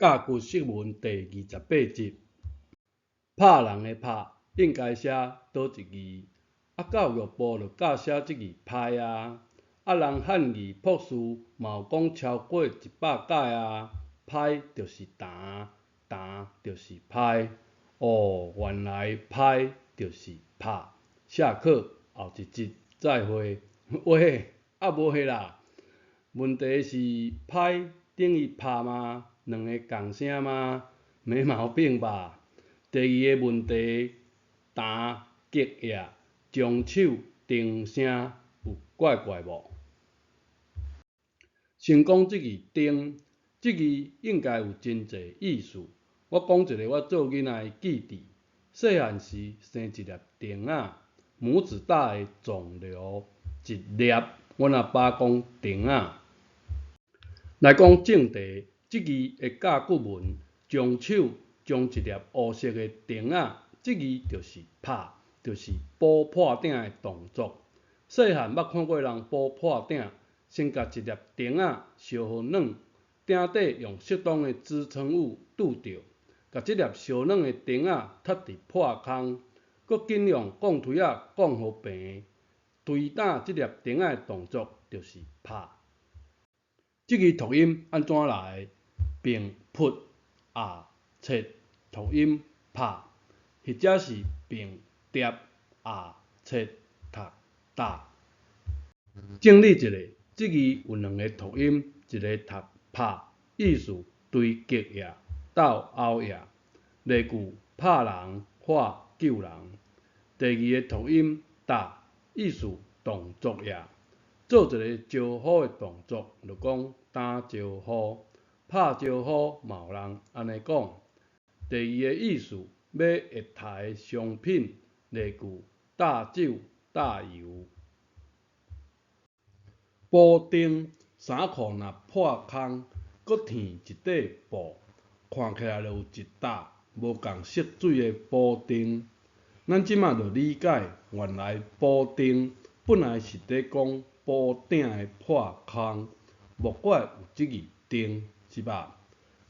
甲骨釋文第二十八集，拍人的拍應該寫佗一字？啊，教育部就教寫這字歹啊！啊，人漢字博士嘛有講超過100擺啊，歹就是彈，彈就是歹。哦，原來歹就是拍。下課，後一集再會。喂，啊無啦，問題是歹等於拍嗎？兩个仝聲嗎？沒毛病吧？第二个問題，彈、激也、將手、定聲有怪怪無？先講這字丁，這字應該有真濟意思。我講一个我做囡仔的記憶，細漢時生一粒釘仔，拇指大的腫瘤，一粒，阮阿爸講釘仔。來講正題，這字的甲骨文，將手將一粒烏色的釘仔，這字就是拍，就是補破鼎的動作。細漢捌看過人補破鼎，先共一粒釘仔燒予軟，鼎底用適當的支撐物拄著，共這粒燒軟的釘仔貼佇破空，閣緊用鋼錘仔摃予平，捶打這粒釘仔的動作就是拍。這字讀音按怎來？平噗啊切讀音拍，或者是平疊啊切讀打。整理一下，這字有兩个讀音，一个讀拍，意思追擊也、鬥毆也，例句拍人、喝救人。第二个讀音打，意思動作也，做一个招呼的動作，就講打招呼、拍招呼嘛有人按呢講。第二个意思，買液態的商品，例句打酒、打油。補丁，衫褲若破空，閣添一塊布，看起來就有一搭無仝色水的補丁。咱這馬就理解，原來補丁本來是佇講補鼎的破空，莫怪有這字丁，是吧？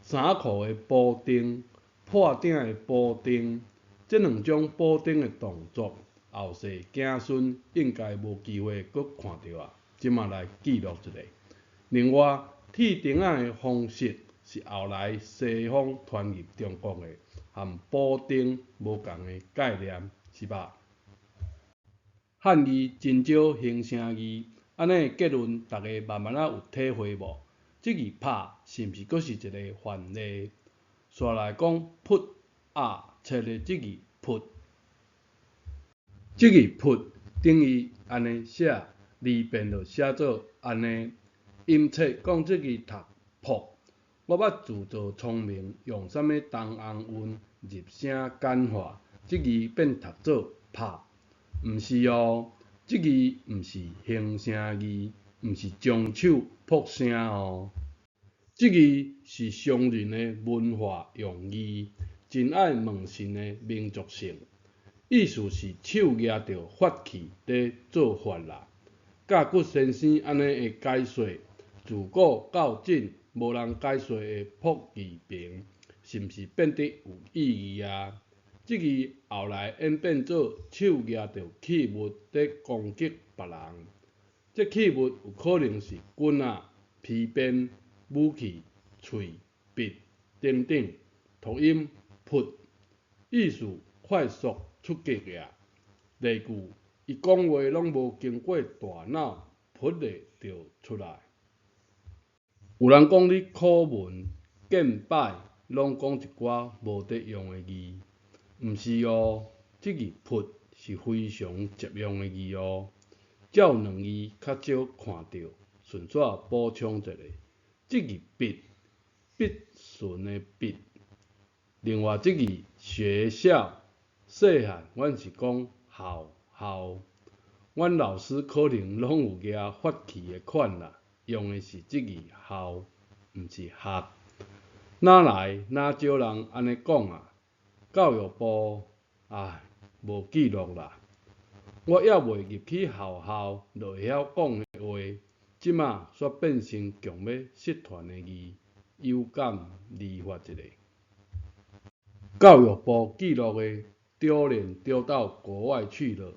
衫褲的補丁，破鼎的補丁，這兩種補丁的動作，後世子孫應該無機會閣看著啊！這馬來記錄一下。另外，鐵釘仔的方式是後來西方傳入中國的，和補丁無仝的概念，是吧？漢字真少形聲字，按呢結論，大家慢慢仔有體會無？這字拍是毋是閣是一个範例？紲來講噗啊切的這字噗，這字噗等於按呢寫，字變就寫做按呢。音切講這字讀噗，我捌自作聰明，用啥物東甕韻入聲簡化，這字變讀做拍，毋是哦，這字毋是形聲字，毋是將手撲聲哦。這字是商人的文化用語，真愛問神的民族性，意思是手舉著法器佇做法啦。甲骨先生按呢的解說，自古到今無人解說的噗字平，是毋是變得有意義啊？這字後來演變做手舉著器物佇攻擊別人，這器物有可能是棍仔、皮鞭、武器、喙、筆等等。讀音噗，意思快速出擊也。例句：伊講話攏無經過大腦，噗咧就出來。有人講你苦悶、見擺，攏講一寡無佇用的字，毋是哦，這字噗是非常實用的字哦。這有兩字較少看著，順紲補充一下，這字筆，筆順的筆。另外這字學校，細漢阮是講校校，阮老師可能攏有舉法器的款啦，用的是這字校，毋是學。哪來哪少人按呢講啊？教育部，唉，無記錄啦。我猶未入去學校就會曉講的話，這馬煞變成強欲失傳的字。有感而發一下。教育部記錄的丟臉丟到國外去了，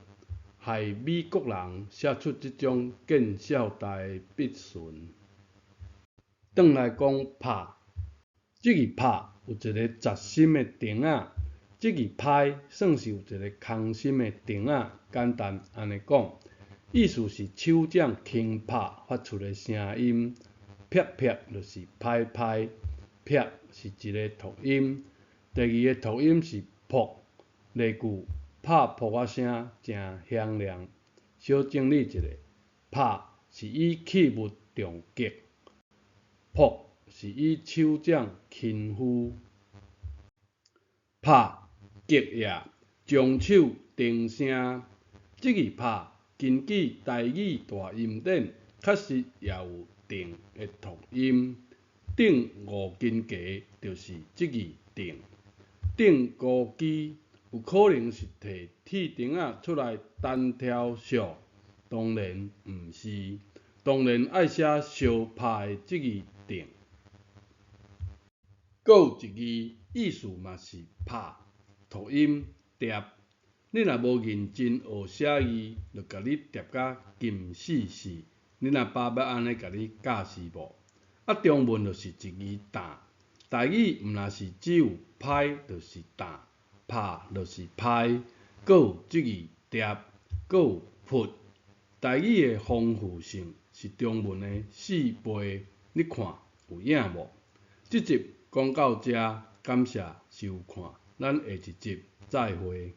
害美國人寫出這種見笑代的筆唇。轉來講拍，這字拍有一个雜心的停仔，這字拍算是有一个空心的停仔，簡單按呢講，意思是手掌輕拍發出的聲音，啪啪就是拍拍，啪是一个讀音，第二个讀音是噗，例句拍噗仔聲誠響亮。小整理一下，拍是以器物重擊，噗是以手掌輕呼。拍擊也，將手定聲。這字拍根據台語大音典，確實也有定的讀音。頂五斤雞就是這字定。頂孤枝有可能是提鐵釘仔出來單挑數，當然毋是，當然愛寫相拍的這字定。閣有一字意思嘛是拍，讀音疊。你若無認真學寫字，就共你疊甲金死死。恁阿爸欲按呢共你教是無？啊，中文就是一字擔，台語毋若是只有歹就是擔，拍就是拍，閣有這字疊，閣有噗。台語的豐富性是中文的4倍，你看有影無？這集講到遮，感謝收看，咱下一集再會。